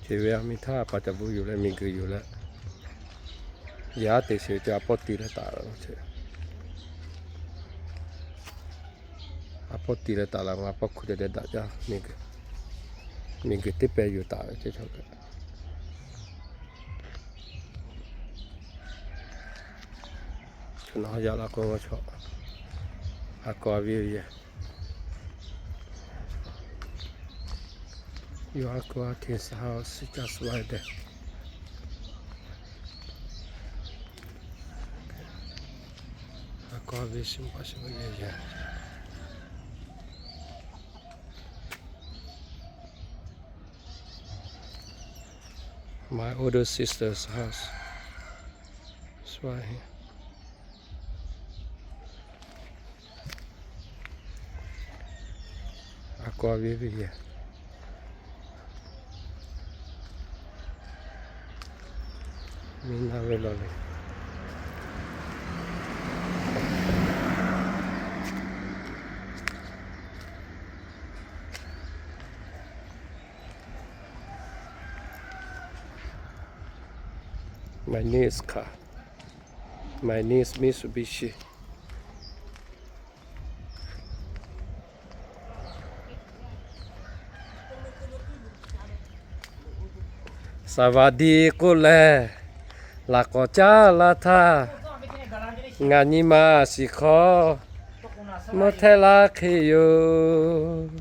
Chi ve a mi htaˇ pa ca bu yuˬ leh miˬguiˬ yuˬ leh, yaˇ te sheˍ ve ce a pawˆ ti leh taˍ ve ce. A pawˆ ti leh taˍ la, a pawˆ hkuˇ te te daꞈ jaˇ. Miˬguiˬ teˇ pehˍ yuˬ taˍ ve ce. Chaw naˬ yaꞈ la k'o, a kawˬ a ve yoˬ. Yawˇ a kawˬ a hteˇ saˍ ha suh caˇ suh la deh. A kawˬ a ve shiˍ paˍ shiˍ ve yoˬ. My older sister's house. That's why. A kawˬ a ve ve yoˬ. Miˬ na ve law le. My name is car. My name is Mitsubishi. Saˍ vaˍ diˍ k'oˆ lehˬ, laꞈ k'awꞈ caˉ laˇ htaˇ, ngaˬ nyi ma shiˍ hk'aw mvuhˇ htehˇ laˇ hk'e yoˬ.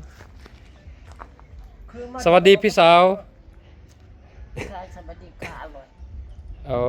Saˍ vaˍ diˍ พี่สาว. โอ้